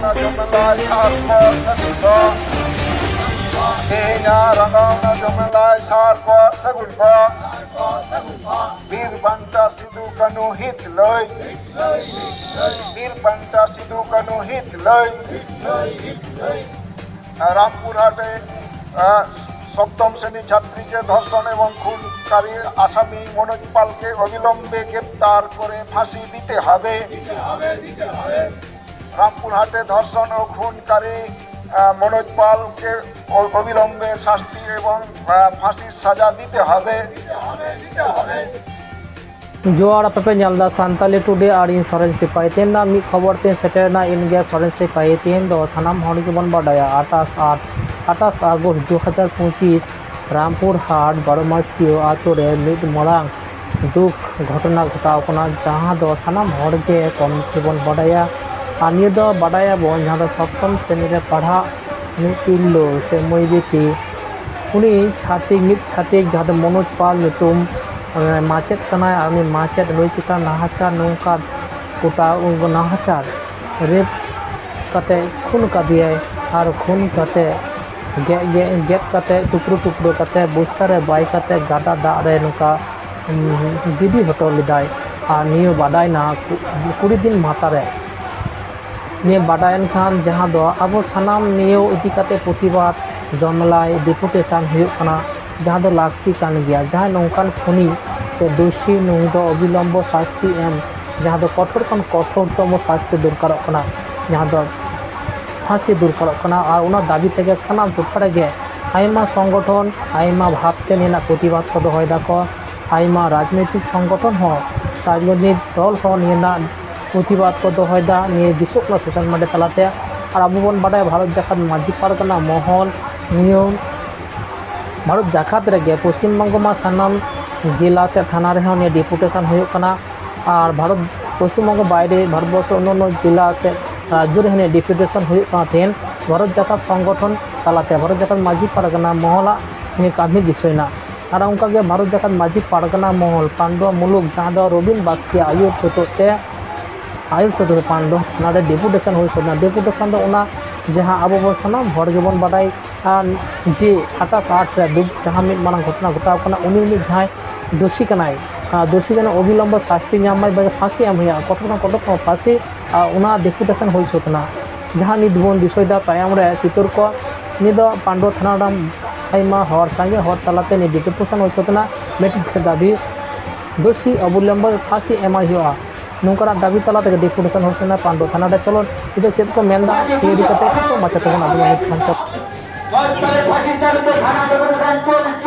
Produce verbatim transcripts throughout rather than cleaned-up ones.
ᱡᱚᱢᱮᱞᱟᱭ ᱥᱟᱨ ᱠᱚ ᱥᱟᱹᱜᱩᱱ ᱠᱚ᱾ ᱛᱮᱦᱮᱧᱟᱜ ᱨᱟᱸᱜᱟᱣᱱᱟ ᱡᱚᱢᱮᱞᱟᱭ ᱥᱟᱨ ᱠᱚ ᱥᱟᱹᱜᱩᱱ ᱠᱚ᱾ ᱵᱤᱨ ᱵᱟᱱᱴᱟ ᱥᱤᱫᱩ ᱠᱟᱹᱱᱦᱩ ᱦᱤᱛ ᱞᱟᱹᱭ᱾ ᱵᱤᱨ ᱵᱟᱱᱴᱟ ᱥᱤᱫᱩ ᱠᱟᱹᱱᱦᱩ ᱦᱤᱛ ᱞᱟᱹᱭ᱾ ᱨᱟᱢᱯᱩᱨ ᱦᱟᱴ ᱨᱮ, ᱟᱸ, ᱥᱚᱯᱛᱚᱢ ᱥᱨᱮᱱᱤ ᱪᱷᱟᱛᱨᱤ ᱠᱮ ᱫᱷᱚᱨᱥᱚᱱ ᱮᱵᱚᱝ ᱠᱷᱩᱱ ᱠᱟᱨᱤ ᱟᱥᱟᱢᱤ ᱢᱚᱱᱳᱡ ᱯᱟᱞ ᱠᱮ ᱚᱵᱤᱞᱚᱢᱵᱮ ᱜᱨᱮᱯᱛᱟᱨ ᱠᱚᱨᱮ ᱯᱷᱟᱸᱥᱤ ᱫᱤᱛᱮ ᱦᱟᱵᱮ᱾ ᱨᱟᱢᱯᱩᱨ ᱦᱟᱴ ᱨᱮ ᱫᱷᱚᱨᱥᱚᱱ ᱚ ᱠᱷᱩᱱ ᱠᱟᱨᱤ, ᱟᱸ, ᱢᱚᱱᱳᱡ ᱯᱟᱞ ᱠᱮ ᱚ-, ᱚᱵᱤᱞᱚᱢᱵᱮ ᱥᱟᱥᱛᱤ ᱮᱵᱚᱝ, ᱟᱸ, ᱯᱷᱟᱸᱥᱤ ᱥᱟᱡᱟ ᱫᱤᱛᱮ ᱦᱟᱵᱮ᱾ ᱡᱚᱦᱟᱨ, ᱟᱯᱮ ᱯᱮ ᱧᱮᱞ ᱮᱫᱟ ᱥᱟᱱᱛᱟᱞᱤ ᱴᱩᱰᱮ ᱟᱨ ᱤᱧ ᱥᱚᱨᱮᱱ ᱥᱤᱯᱟᱹᱦᱤ᱾ ᱛᱮᱦᱮᱧ ᱨᱮᱱᱟᱜ ᱢᱤᱫ ᱠᱷᱚᱵᱚᱨ ᱛᱮ ᱥᱮᱴᱮᱨ ᱮᱱᱟ᱾ ᱤᱧ ᱜᱮ ᱥᱚᱨᱮᱱ ᱥᱤᱯᱟᱹᱦᱤ᱾ ᱛᱮᱦᱮᱧ ᱫᱚ ᱥᱟᱱᱟᱢ ᱦᱚᱲ ᱜᱮᱵᱚᱱ ᱵᱟᱰᱟᱭᱟ, ᱟᱴᱷᱟᱥ ᱟᱴ, ᱟᱴᱷᱟᱥ ᱟᱜᱚᱥᱴ ᱫᱩ ᱦᱟᱡᱟᱨ ᱯᱚᱸᱪᱤᱥ, ᱨᱟᱢᱯᱩᱨ ᱦᱟᱴ ᱵᱟᱨᱚᱢᱟᱥᱤᱭᱟᱹ ᱟᱛᱳ ᱨᱮ ᱢᱤᱫ ᱢᱟᱨᱟᱝ ᱫᱩᱠ ᱜᱷᱚᱴᱚᱱᱟ ᱜᱷᱚᱴᱟᱣ ᱠᱟᱱᱟ, ᱡᱟᱦᱟᱸ ᱫᱚ ᱥᱟᱱᱟᱢ ᱦᱚᱲ ᱜᱮ ᱠᱚᱢ ᱵᱮᱥᱤ ᱵᱚᱱ ᱵᱟᱰᱟᱭᱟ᱾ ᱟᱨ ᱱᱤᱭᱟᱹ ᱫᱚ ᱵᱟᱰᱟᱭᱟᱵᱚᱱ, ᱡᱟᱦᱟᱸ ᱫᱚ ᱥᱚᱯᱛᱚᱢ ᱥᱨᱮᱱᱤ ᱨᱮ ᱯᱟᱲᱦᱟᱜ ᱢᱤᱫ ᱛᱤᱨᱞᱟᱹ ᱥᱮ ᱢᱟᱹᱭ ᱵᱤᱴᱤ, ᱩᱱᱤ ᱪᱷᱟᱹᱛᱤᱠ, ᱢᱤᱫ ᱪᱷᱟᱹᱛᱤᱠ ᱡᱟᱦᱟᱸ ᱫᱚ ᱢᱚᱱᱳᱡᱽ ᱯᱟᱞ ᱧᱩᱛᱩᱢ, ᱮ, ᱢᱟᱪᱮᱫ ᱠᱟᱱᱟᱭ, ᱟᱨ ᱩᱱᱤ ᱢᱟᱪᱮᱫ ᱱᱩᱭ ᱪᱮᱛᱟᱱ ᱱᱟᱦᱟᱪᱟᱨ, ᱱᱚᱝᱠᱟ ᱜᱚᱴᱟ ᱱᱟᱦᱟᱪᱟᱨ, ᱨᱮᱯ ᱠᱟᱛᱮ ᱠᱷᱩᱱ ᱠᱟᱫᱮᱭᱟᱭ, ᱟᱨ ᱠᱷᱩᱱ ᱠᱟᱛᱮ ᱜᱮᱫ, ᱜᱮᱫ, ᱜᱮᱫ ᱠᱟᱛᱮ ᱴᱩᱠᱨᱳ ᱴᱩᱠᱨᱳ ᱠᱟᱛᱮ ᱵᱚᱥᱛᱟ ᱨᱮ ᱵᱟᱭ ᱠᱟᱛᱮ ᱜᱟᱰᱟ ᱫᱟᱜ ᱨᱮ ᱱᱚᱝᱠᱟ, ᱩᱢ, ᱜᱤᱰᱤ ᱦᱚᱴᱚ ᱞᱮᱫᱟᱭ᱾ ᱟᱨ ᱱᱤᱭᱟᱹ ᱵᱟᱰᱟᱭᱱᱟ ᱠᱩ-, ᱠᱩᱲᱤ ᱫᱤᱱ ᱢᱟᱛᱟᱨᱮ᱾ ᱱᱤᱭᱟᱹ ᱵᱟᱰᱟᱭᱮᱱ ᱠᱷᱟᱱ, ᱡᱟᱦᱟᱸ ᱫᱚ ᱟᱵᱚ ᱥᱟᱱᱟᱢ ᱱᱤᱭᱟᱹ ᱤᱫᱤ ᱠᱟᱛᱮ ᱯᱨᱚᱛᱤᱵᱟᱫ ᱡᱚᱢᱞᱟᱭ ᱰᱮᱯᱩᱴᱮᱥᱚᱱ ᱦᱩᱭᱩᱜ ᱠᱟᱱᱟ, ᱡᱟᱦᱟᱸ ᱫᱚ ᱞᱟᱹᱠᱛᱤ ᱠᱟᱱ ᱜᱮᱭᱟ᱾ ᱡᱟᱦᱟᱸᱭ ᱱᱚᱝᱠᱟᱱ ᱠᱷᱩᱱᱤ ᱥᱮ ᱫᱳᱥᱤ, ᱱᱩᱭ ᱫᱚ ᱚᱵᱤᱞᱚᱢᱵᱚ ᱥᱟᱥᱛᱤ ᱮᱢ, ᱡᱟᱦᱟᱸ ᱫᱚ ᱠᱚᱴᱷᱳᱨ ᱠᱷᱚᱱ ᱠᱚᱴᱷᱳᱨᱛᱚᱢᱚ ᱥᱟᱥᱛᱤ ᱫᱚᱨᱠᱟᱨᱚᱜ ᱠᱟᱱᱟ, ᱡᱟᱦᱟᱸ ᱫᱚ ᱯᱷᱟᱸᱥᱤ ᱫᱚᱨᱠᱟᱨᱚᱜ ᱠᱟᱱᱟ᱾ ᱟᱨ ᱚᱱᱟ ᱫᱟᱹᱵᱤ ᱛᱮᱜᱮ ᱥᱟᱱᱟᱢ ᱴᱚᱴᱷᱟ ᱨᱮᱜᱮ ᱟᱭᱢᱟ ᱥᱚᱝᱜᱚᱴᱷᱚᱱ ᱟᱭᱢᱟ ᱵᱷᱟᱵᱽᱛᱮ ᱱᱤᱭᱟᱹ ᱨᱮᱱᱟᱜ ᱯᱨᱚᱛᱤᱵᱟᱫ ᱠᱚ ᱫᱚᱦᱚᱭ ᱫᱟᱠᱚ᱾ ᱟᱭᱢᱟ ᱨᱟᱡᱽᱱᱳᱭᱛᱤᱠ ᱥᱚᱝᱜᱚᱴᱷᱚᱱ ᱦᱚᱸ, ᱨᱟᱡᱽᱱᱳᱭᱛᱤᱠ ᱫᱚᱞ ᱦᱚᱸ ᱱᱤᱭᱟᱹ ᱨᱮᱱᱟᱜ ᱯᱨᱚᱛᱤᱵᱟᱫ ᱠᱚ ᱫᱚᱦᱚᱭᱮᱫᱟ, ᱱᱤᱭᱟᱹ ᱫᱤᱥᱚᱜ ᱠᱟᱱᱟ ᱥᱳᱥᱟᱞ ᱢᱤᱰᱤᱭᱟ ᱛᱟᱞᱟᱛᱮ᱾ ᱟᱨ ᱟᱵᱚ ᱵᱚᱱ ᱵᱟᱰᱟᱭᱟ, ᱵᱷᱟᱨᱚᱛ ᱡᱟᱠᱟᱛ ᱢᱟᱹᱡᱷᱤ ᱯᱟᱨᱜᱟᱱᱟ ᱢᱚᱦᱚᱞ ᱱᱤᱭᱟᱹ ᱵᱷᱟᱨᱚᱛ ᱡᱟᱠᱟᱛ ᱨᱮᱜᱮ ᱯᱚᱥᱪᱤᱢ ᱵᱚᱝᱜᱚ ᱢᱟ ᱥᱟᱱᱟᱢ ᱡᱮᱞᱟ ᱥᱮ ᱛᱷᱟᱱᱟ ᱨᱮᱦᱚᱸ ᱱᱤᱭᱟᱹ ᱰᱮᱯᱩᱴᱮᱥᱚᱱ ᱦᱩᱭᱩᱜ ᱠᱟᱱᱟ᱾ ᱟᱨ ᱵᱷᱟᱨᱚᱛ, ᱯᱚᱥᱪᱤᱢ ᱵᱚᱝᱜᱚ ᱵᱟᱭᱨᱮ ᱵᱷᱟᱨᱚᱛᱵᱚᱨᱥᱚ ᱚᱱᱱᱟᱱᱱᱚ ᱡᱮᱞᱟ ᱥᱮ ᱨᱟᱡᱽᱡᱚ ᱨᱮᱦᱚᱸ ᱱᱤᱭᱟᱹ ᱰᱮᱯᱩᱴᱮᱥᱚᱱ ᱦᱩᱭᱩᱜ ᱠᱟᱱᱟ᱾ ᱛᱮᱦᱮᱧ ᱵᱷᱟᱨᱚᱛ ᱡᱟᱠᱟᱛ ᱥᱚᱝᱜᱚᱴᱷᱚᱱ ᱛᱟᱞᱟᱛᱮ ᱵᱷᱟᱨᱚᱛ ᱡᱟᱠᱟᱛ ᱢᱟᱹᱡᱷᱤ ᱯᱟᱨᱜᱟᱱᱟ ᱢᱚᱦᱚᱞᱟᱜ ᱱᱤᱭᱟᱹ ᱠᱟᱹᱢᱤ ᱫᱤᱥᱟᱹᱭᱮᱱᱟ᱾ ᱟᱨ ᱚᱱᱠᱟᱜᱮ ᱵᱷᱟᱨᱚᱛ ᱡᱟᱠᱟᱛ ᱢᱟᱹᱡᱷᱤ ᱯᱟᱨᱜᱟᱱᱟ ᱢᱚᱦᱚᱞ ᱯᱟᱱᱰᱩᱣᱟ ᱢᱩᱞᱩᱠ, ᱡᱟᱦᱟᱸ ᱫᱚ ᱨᱚᱵᱤᱱ ᱵᱟᱥᱠᱮᱭᱟᱜ ᱟᱹᱭᱩᱨ ᱥᱩᱛᱩᱜ ᱛᱮ ᱟᱭᱩᱨ ᱥᱟᱹᱫᱷᱩ ᱯᱟᱱᱰᱚ ᱛᱷᱟᱱᱟ ᱨᱮ ᱰᱮᱯᱩᱴᱮᱥᱚᱱ ᱦᱩᱭ ᱥᱟᱹᱛ ᱮᱱᱟ᱾ ᱰᱮᱯᱩᱴᱮᱥᱚᱱ ᱫᱚ ᱚᱱᱟ ᱡᱟᱦᱟᱸ ᱟᱵᱚ ᱵᱚᱱ ᱥᱟᱱᱟᱢ ᱦᱚᱲ ᱜᱮᱵᱚᱱ ᱵᱟᱰᱟᱭ, ᱟᱨ ᱡᱮ ᱟᱴᱷᱟᱥ ᱟᱴ ᱨᱮ ᱫᱩᱠ ᱡᱟᱦᱟᱸ ᱢᱤᱫ ᱢᱟᱨᱟᱝ ᱜᱷᱚᱴᱚᱱᱟ ᱜᱷᱚᱴᱟᱣ ᱠᱟᱱᱟ, ᱩᱱᱤ ᱨᱤᱱᱤᱡ ᱡᱟᱦᱟᱸᱭ ᱫᱳᱥᱤ ᱠᱟᱱᱟᱭ, ᱟᱨ ᱫᱳᱥᱤ ᱠᱟᱱᱟᱭ, ᱚᱵᱤᱞᱚᱢᱵᱚ ᱥᱟᱥᱛᱤ ᱧᱟᱢ ᱢᱟᱭ, ᱵᱟᱠᱷᱟᱱ ᱯᱷᱟᱸᱥᱤ ᱮᱢ ᱦᱩᱭᱩᱜᱼᱟ, ᱠᱚᱴᱷᱳᱨ ᱠᱷᱚᱱ ᱠᱚᱴᱷᱳᱨ ᱯᱷᱟᱸᱥᱤ, ᱟᱨ ᱚᱱᱟ ᱰᱮᱯᱩᱴᱮᱥᱚᱱ ᱦᱩᱭ ᱥᱟᱹᱛ ᱮᱱᱟ᱾ ᱡᱟᱦᱟᱸ ᱱᱤᱛ ᱵᱚᱱ ᱫᱤᱥᱟᱹᱭᱮᱫᱟ ᱛᱟᱭᱚᱢ ᱨᱮ ᱪᱤᱛᱟᱹᱨ ᱠᱚ, ᱱᱤᱭᱟᱹ ᱫᱚ ᱯᱟᱱᱰᱚ ᱛᱷᱟᱱᱟ ᱨᱮᱱ ᱟᱭᱢᱟ ᱦᱚᱲ, ᱥᱟᱸᱜᱮ ᱦᱚᱲ ᱛᱟᱞᱟᱛᱮ ᱱᱤᱭᱟᱹ ᱰᱮᱯᱩᱴᱮᱥᱚᱱ ᱦᱩᱭ ᱥᱟᱹᱛ ᱮᱱᱟ᱾ ᱢᱤᱫᱴᱮᱱ ᱫᱟᱹᱵᱤ, ᱫᱳᱥᱤ ᱚᱵᱤᱞᱚᱢᱵᱚ ᱯᱷᱟᱸᱥᱤ ᱮᱢᱟᱭ ᱦᱩᱭᱩᱜᱼᱟ᱾ ᱱᱚᱝᱠᱟᱱᱟᱜ ᱫᱟᱹᱵᱤ ᱛᱟᱞᱟ ᱛᱮᱜᱮ ᱰᱮᱯᱩᱴᱮᱥᱚᱱ ᱦᱩᱭ ᱥᱟᱹᱛ ᱮᱱᱟ ᱯᱟᱱᱰᱚ ᱛᱷᱟᱱᱟ ᱨᱮ᱾ ᱪᱚᱞᱚ, ᱱᱤᱛᱚᱜ ᱪᱮᱫ ᱠᱚ ᱢᱮᱱᱫᱟ, ᱱᱤᱭᱟᱹ ᱤᱫᱤ ᱠᱟᱛᱮ ᱠᱟᱹᱴᱤᱡ ᱢᱟᱪᱷᱟ ᱛᱮᱵᱚᱱ ᱟᱸᱡᱚᱢᱟ ᱢᱤᱫ ᱠᱷᱟᱱ᱾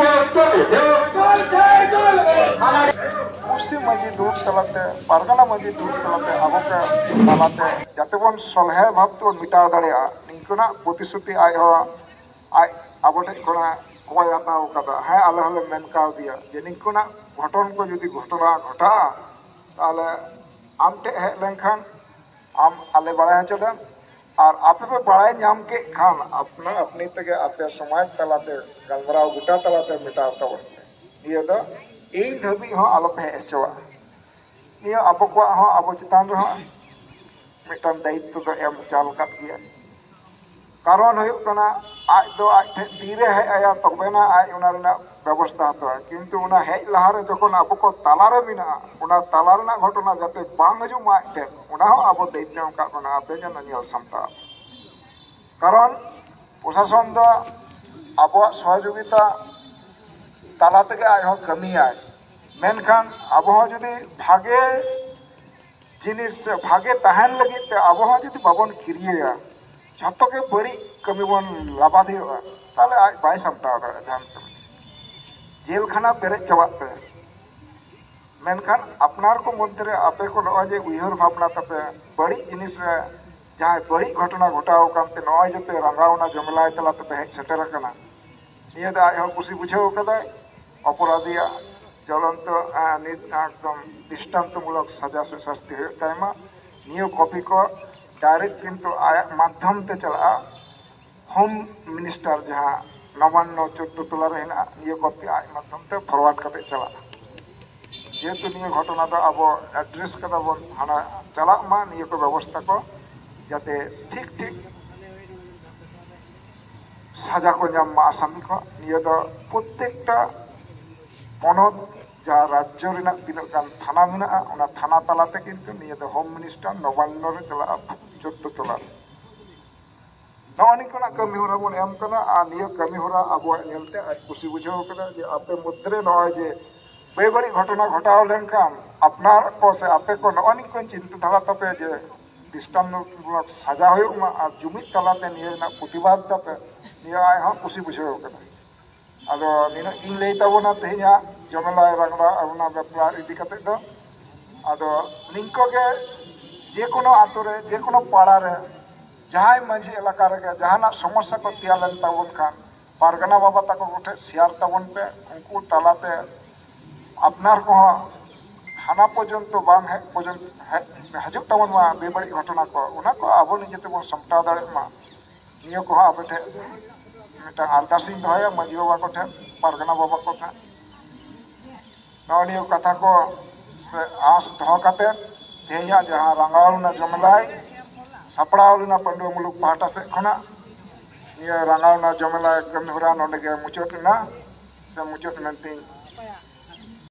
ᱯᱚᱥᱪᱤᱢ ᱢᱟᱹᱡᱷᱤ ᱫᱩᱲᱩᱵ ᱛᱟᱞᱟᱛᱮ, ᱯᱟᱨᱜᱟᱱᱟ ᱢᱟᱹᱡᱷᱤ ᱫᱩᱲᱩᱵ ᱛᱟᱞᱟᱛᱮ ᱟᱵᱚ ᱠᱚ ᱛᱟᱞᱟᱛᱮ ᱡᱟᱛᱮ ᱵᱚᱱ ᱥᱚᱞᱦᱮ ᱵᱷᱟᱵ ᱛᱮᱵᱚᱱ ᱢᱮᱴᱟᱣ ᱫᱟᱲᱮᱭᱟᱜᱼᱟ, ᱱᱤᱝᱠᱟᱹᱱᱟᱜ ᱯᱨᱚᱛᱤᱥᱨᱩᱛᱤ ᱟᱡ ᱦᱚᱸ ᱟᱡ ᱟᱵᱚ ᱴᱷᱮᱱ ᱠᱷᱚᱱᱟᱜ ᱠᱚᱭ ᱦᱟᱛᱟᱣ ᱠᱟᱫᱟ᱾ ᱦᱮᱸ, ᱟᱞᱮ ᱦᱚᱸᱞᱮ ᱢᱮᱱ ᱠᱟᱣᱫᱮᱭᱟ ᱡᱮ ᱱᱤᱝᱠᱟᱹᱱᱟᱜ ᱜᱷᱚᱴᱚᱱ ᱠᱚ ᱡᱩᱫᱤ ᱜᱷᱚᱴᱚᱱᱟ ᱜᱷᱚᱴᱟᱜᱼᱟ, ᱛᱟᱦᱚᱞᱮ ᱟᱢ ᱴᱷᱮᱱ ᱦᱮᱡ ᱞᱮᱱᱠᱷᱟᱱ ᱟᱢ ᱟᱞᱮ ᱵᱟᱲᱟᱭ ᱦᱚᱪᱚ ᱞᱮᱢ, ᱟᱨ ᱟᱯᱮ ᱯᱮ ᱵᱟᱲᱟᱭ ᱧᱟᱢ ᱠᱮᱫ ᱠᱷᱟᱱ ᱟᱯᱱᱟ ᱟᱯᱱᱤ ᱛᱮᱜᱮ ᱟᱯᱮ ᱥᱚᱢᱟᱡᱽ ᱛᱟᱞᱟᱛᱮ ᱜᱟᱞᱢᱟᱨᱟᱣ ᱜᱚᱴᱟ ᱛᱟᱞᱟᱛᱮ ᱢᱮᱴᱟᱣ ᱛᱟᱵᱚᱱ ᱯᱮ᱾ ᱱᱤᱭᱟᱹ ᱫᱚ ᱤᱧ ᱫᱷᱟᱹᱵᱤᱡ ᱦᱚᱸ ᱟᱞᱚᱯᱮ ᱦᱮᱡ ᱦᱚᱪᱚᱣᱟᱜᱼᱟ᱾ ᱱᱤᱭᱟᱹ ᱟᱵᱚ ᱠᱚᱣᱟᱜ ᱦᱚᱸ ᱟᱵᱚ ᱪᱮᱛᱟᱱ ᱨᱮᱦᱚᱸ ᱢᱤᱫᱴᱟᱝ ᱫᱟᱭᱤᱛᱛᱚ ᱫᱚ ᱮᱢ ᱪᱟᱞ ᱟᱠᱟᱫ ᱜᱮᱭᱟ᱾ ᱠᱟᱨᱚᱱ ᱦᱩᱭᱩᱜ ᱠᱟᱱᱟ, ᱟᱡ ᱫᱚ ᱟᱡ ᱴᱷᱮᱱ ᱛᱤᱨᱮ ᱦᱮᱡ ᱟᱭᱟ, ᱛᱚᱵᱮᱱᱟ ᱟᱡ ᱚᱱᱟ ᱨᱮᱱᱟᱜ ᱵᱮᱵᱚᱥᱛᱷᱟ ᱦᱟᱛᱟᱣᱟ᱾ ᱠᱤᱱᱛᱩ ᱚᱱᱟ ᱦᱮᱡ ᱞᱟᱦᱟᱨᱮ ᱡᱚᱠᱷᱚᱱ ᱟᱵᱚ ᱠᱚ ᱛᱟᱞᱟᱨᱮ ᱢᱮᱱᱟᱜᱼᱟ, ᱚᱱᱟ ᱛᱟᱞᱟ ᱨᱮᱱᱟᱜ ᱜᱷᱚᱴᱚᱱᱟ ᱡᱟᱛᱮ ᱵᱟᱝ ᱦᱤᱡᱩᱜ ᱢᱟ ᱟᱡ ᱴᱷᱮᱱ, ᱚᱱᱟ ᱦᱚᱸ ᱟᱵᱚ ᱫᱟᱭᱤᱛᱛᱚ ᱮᱢ ᱟᱠᱟᱫ ᱵᱚᱱᱟ, ᱟᱯᱮ ᱜᱮ ᱚᱱᱟ ᱧᱮᱞ ᱥᱟᱢᱴᱟᱣ᱾ ᱠᱟᱨᱚᱱ ᱯᱨᱚᱥᱟᱥᱚᱱ ᱫᱚ ᱟᱵᱚᱣᱟᱜ ᱥᱚᱦᱚᱡᱳᱜᱤᱛᱟ ᱛᱟᱞᱟ ᱛᱮᱜᱮ ᱟᱡ ᱦᱚᱸ ᱠᱟᱹᱢᱤᱭᱟᱭ, ᱢᱮᱱᱠᱷᱟᱱ ᱟᱵᱚ ᱦᱚᱸ ᱡᱩᱫᱤ ᱵᱷᱟᱜᱮ ᱡᱤᱱᱤᱥ ᱥᱮ ᱵᱷᱟᱜᱮ ᱛᱟᱦᱮᱱ ᱞᱟᱹᱜᱤᱫ ᱛᱮ ᱟᱵᱚ ᱦᱚᱸ ᱡᱩᱫᱤ ᱵᱟᱵᱚᱱ ᱠᱤᱨᱤᱭᱟᱹᱭᱟ, ᱡᱷᱚᱛᱚ ᱜᱮ ᱵᱟᱹᱲᱤᱡ ᱠᱟᱹᱢᱤ ᱵᱚᱱ ᱞᱟᱵᱟᱫ ᱦᱩᱭᱩᱜᱼᱟ, ᱛᱟᱦᱚᱞᱮ ᱟᱡ ᱵᱟᱭ ᱥᱟᱢᱴᱟᱣ ᱫᱟᱲᱮᱭᱟᱜᱼᱟ ᱡᱟᱦᱟᱱ ᱠᱟᱹᱢᱤ᱾ ᱡᱮᱞ ᱠᱷᱟᱱᱟ ᱯᱮᱨᱮᱡ ᱪᱟᱵᱟᱜ ᱛᱟᱭᱟ᱾ ᱢᱮᱱᱠᱷᱟᱱ ᱟᱯᱱᱟᱨ ᱠᱚ ᱢᱚᱫᱽᱫᱷᱮ ᱨᱮ ᱟᱯᱮ ᱠᱚ ᱱᱚᱜᱼᱚᱭ ᱡᱮ ᱩᱭᱦᱟᱹᱨ ᱵᱷᱟᱵᱽᱱᱟ ᱛᱟᱯᱮ ᱵᱟᱹᱲᱤᱡ ᱡᱤᱱᱤᱥ ᱨᱮ ᱡᱟᱦᱟᱸᱭ ᱵᱟᱹᱲᱤᱡ ᱜᱷᱚᱴᱚᱱᱟ ᱜᱷᱚᱴᱟᱣ ᱟᱠᱟᱱ ᱛᱮ ᱱᱚᱜᱼᱚᱭ ᱡᱮ ᱯᱮ ᱨᱟᱸᱜᱟᱣᱱᱟ, ᱡᱚᱢᱮᱞᱟᱭ ᱛᱟᱞᱟ ᱛᱮᱯᱮ ᱦᱮᱡ ᱥᱮᱴᱮᱨ ᱟᱠᱟᱱᱟ, ᱱᱤᱭᱟᱹ ᱫᱚ ᱟᱡ ᱦᱚᱸ ᱠᱩᱥᱤ ᱵᱩᱡᱷᱟᱹᱣ ᱠᱟᱫᱟᱭ᱾ ᱚᱯᱚᱨᱟᱫᱷᱤᱭᱟᱜ ᱡᱚᱞᱚᱱᱛᱚ, ᱟᱸ, ᱱᱤᱛ ᱮᱠᱫᱚᱢ ᱫᱨᱤᱥᱴᱟᱱᱛᱚᱢᱩᱞᱚᱠ ᱥᱟᱡᱟ ᱥᱮ ᱥᱟᱥᱛᱤ ᱦᱩᱭᱩᱜ ᱛᱟᱭ ᱢᱟ᱾ ᱱᱤᱭᱟᱹ ᱠᱚᱯᱤ ᱠᱚ ᱰᱟᱭᱨᱮᱠᱴ ᱠᱤᱱᱛᱩ ᱟᱭᱟᱜ ᱢᱟᱫᱽᱫᱷᱚᱢ ᱛᱮ ᱪᱟᱞᱟᱜᱼᱟ, ᱦᱳᱢ ᱢᱤᱱᱤᱥᱴᱟᱨ ᱡᱟᱦᱟᱸ ᱱᱚᱵᱟᱱᱱᱚ ᱪᱳᱫᱽᱫᱳ ᱛᱚᱞᱟ ᱨᱮ ᱦᱮᱱᱟᱜᱼᱟ, ᱱᱤᱭᱟᱹ ᱠᱚᱯᱤ ᱟᱡ ᱢᱟᱫᱽᱫᱷᱚᱢ ᱛᱮ ᱯᱷᱚᱨᱣᱟᱨᱰ ᱠᱟᱛᱮ ᱪᱟᱞᱟᱜᱼᱟ᱾ ᱡᱮᱦᱮᱛᱩ ᱱᱤᱭᱟᱹ ᱜᱷᱚᱴᱚᱱᱟ ᱫᱚ ᱟᱵᱚ ᱮᱰᱨᱮᱥ ᱠᱟᱫᱟ ᱵᱚᱱ, ᱦᱟᱱᱟ ᱪᱟᱞᱟᱜ ᱢᱟ ᱱᱤᱭᱟᱹ ᱠᱚ ᱵᱮᱵᱚᱥᱛᱷᱟ ᱠᱚ, ᱡᱟᱛᱮ ᱴᱷᱤᱠ ᱴᱷᱤᱠ ᱥᱟᱡᱟ ᱠᱚ ᱧᱟᱢ ᱢᱟ ᱟᱥᱟᱢᱤ ᱠᱚ᱾ ᱱᱤᱭᱟᱹ ᱫᱚ ᱯᱨᱚᱛᱮᱠᱴᱟ ᱯᱚᱱᱚᱛ, ᱡᱟᱦᱟᱸ ᱨᱟᱡᱽᱡᱚ ᱨᱮᱱᱟᱜ ᱛᱤᱱᱟᱹᱜ ᱜᱟᱱ ᱛᱷᱟᱱᱟ ᱢᱮᱱᱟᱜᱼᱟ, ᱚᱱᱟ ᱛᱷᱟᱱᱟ ᱛᱟᱞᱟᱛᱮ ᱠᱤᱱᱛᱩ ᱱᱤᱭᱟᱹ ᱫᱚ ᱦᱳᱢ ᱢᱤᱱᱤᱥᱴᱟᱨ ᱱᱚᱵᱟᱱᱱᱚ ᱨᱮ ᱪᱟᱞᱟᱜᱼᱟ, ᱡᱚᱛᱚ ᱴᱚᱞᱟ ᱨᱮ᱾ ᱱᱚᱜᱼᱚ ᱱᱤᱝᱠᱟᱱᱟᱜ ᱠᱟᱹᱢᱤ ᱦᱚᱨᱟ ᱵᱚᱱ ᱮᱢ ᱠᱟᱱᱟ᱾ ᱟᱨ ᱱᱤᱭᱟᱹ ᱠᱟᱹᱢᱤ ᱦᱚᱨᱟ ᱟᱵᱚᱣᱟᱜ ᱧᱮᱞᱛᱮ ᱟᱡ ᱠᱩᱥᱤ ᱵᱩᱡᱷᱟᱹᱣ ᱠᱟᱫᱟ ᱡᱮ ᱟᱯᱮ ᱢᱚᱫᱽᱫᱷᱮ ᱨᱮ ᱱᱚᱜᱼᱚᱭ ᱡᱮ ᱵᱮᱵᱟᱹᱲᱤᱡ ᱜᱷᱚᱴᱚᱱᱟ ᱜᱷᱚᱴᱟᱣ ᱞᱮᱱᱠᱷᱟᱱ ᱟᱯᱱᱟᱨ ᱠᱚ ᱥᱮ ᱟᱯᱮ ᱠᱚ ᱱᱚᱜᱼᱚ ᱱᱤᱝᱠᱟᱱ ᱪᱤᱱᱛᱟᱹ ᱫᱷᱟᱨᱟ ᱛᱟᱯᱮ ᱡᱮ ᱫᱨᱤᱥᱴᱟᱱᱛᱚᱢᱩᱞᱚᱠ ᱥᱟᱡᱟ ᱦᱩᱭᱩᱜ ᱢᱟ ᱟᱨ ᱡᱩᱢᱤᱫ ᱛᱟᱞᱟᱛᱮ ᱱᱤᱭᱟᱹ ᱨᱮᱱᱟᱜ ᱯᱨᱚᱛᱤᱵᱟᱫ ᱛᱟᱯᱮ, ᱱᱤᱭᱟᱹ ᱟᱡ ᱦᱚᱸ ᱠᱩᱥᱤ ᱵᱩᱡᱷᱟᱹᱣ ᱠᱟᱱᱟ᱾ ᱟᱫᱚ ᱱᱤᱱᱟᱹᱜ ᱜᱤᱧ ᱞᱟᱹᱭ ᱛᱟᱵᱚᱱᱟ ᱛᱮᱦᱮᱧᱟᱜ ᱡᱚᱢᱮᱞᱟᱭ ᱨᱟᱝᱲᱟ ᱚᱱᱟ ᱵᱮᱯᱟᱨ ᱤᱫᱤ ᱠᱟᱛᱮ ᱫᱚ᱾ ᱟᱫᱚ ᱱᱤᱝᱠᱟᱹ ᱜᱮ ᱡᱮᱠᱳᱱᱳ ᱟᱛᱳ ᱨᱮ, ᱡᱮᱠᱳᱱᱳ ᱯᱟᱲᱟ ᱨᱮ, ᱡᱟᱦᱟᱸᱭ ᱢᱟᱹᱡᱷᱤ ᱮᱞᱟᱠᱟ ᱨᱮᱜᱮ ᱡᱟᱦᱟᱱᱟᱜ ᱥᱚᱢᱚᱥᱥᱟ ᱠᱚ ᱛᱮᱭᱟᱨ ᱞᱮᱱ ᱛᱟᱵᱚᱱ ᱠᱷᱟᱱ, ᱯᱟᱨᱜᱟᱱᱟ ᱵᱟᱵᱟ ᱛᱟᱠᱚ ᱠᱚᱴᱷᱮᱱ ᱥᱮᱭᱟᱨ ᱛᱟᱵᱚᱱ ᱯᱮ᱾ ᱩᱱᱠᱩ ᱛᱟᱞᱟᱛᱮ ᱟᱯᱱᱟᱨ ᱠᱚᱦᱚᱸ ᱦᱟᱱᱟ ᱯᱚᱨᱡᱚᱱᱛᱚ ᱵᱟᱝ ᱦᱮᱡ ᱯᱚᱨᱡᱚᱱᱛᱚ ᱦᱮᱡ ᱦᱤᱡᱩᱜ ᱛᱟᱵᱚᱱ ᱢᱟ ᱵᱮᱵᱟᱹᱲᱤᱡ ᱜᱷᱚᱴᱚᱱᱟ ᱠᱚ, ᱚᱱᱟ ᱠᱚ ᱟᱵᱚ ᱱᱤᱡᱮ ᱛᱮᱵᱚᱱ ᱥᱟᱢᱴᱟᱣ ᱫᱟᱲᱮᱭᱟᱜ ᱢᱟ᱾ ᱱᱤᱭᱟᱹ ᱠᱚᱦᱚᱸ ᱟᱯᱮ ᱴᱷᱮᱱ ᱢᱤᱫᱴᱟᱝ ᱟᱨᱫᱟᱥ ᱤᱧ ᱫᱚᱦᱚᱭᱟ ᱢᱟᱹᱡᱷᱤ ᱵᱟᱵᱟ ᱠᱚᱴᱷᱮᱱ, ᱯᱟᱨᱜᱟᱱᱟ ᱵᱟᱵᱟ ᱠᱚᱴᱷᱮᱱ᱾ ᱱᱚᱜᱼᱚ ᱱᱤᱭᱟᱹ ᱠᱟᱛᱷᱟ ᱠᱚ ᱥᱮ ᱟᱸᱥ ᱫᱚᱦᱚ ᱠᱟᱛᱮ ᱛᱮᱦᱮᱧᱟᱜ ᱡᱟᱦᱟᱸ ᱨᱟᱸᱜᱟᱣᱱᱟ ᱡᱚᱢᱮᱞᱟᱭ ᱥᱟᱯᱲᱟᱣ ᱞᱮᱱᱟ ᱯᱟᱹᱱᱰᱩᱣᱟᱹ ᱢᱩᱞᱩᱠ ᱯᱟᱦᱴᱟ ᱥᱮᱫ ᱠᱷᱚᱱᱟᱜ, ᱱᱤᱭᱟᱹ ᱨᱟᱸᱜᱟᱣᱱᱟ ᱡᱚᱢᱮᱞᱟᱭ ᱠᱟᱹᱢᱤ ᱦᱚᱨᱟ ᱱᱚᱰᱮ ᱜᱮ ᱢᱩᱪᱟᱹᱫ ᱮᱱᱟ ᱥᱮ ᱢᱩᱪᱟᱹᱫ ᱢᱮᱱᱛᱮᱧ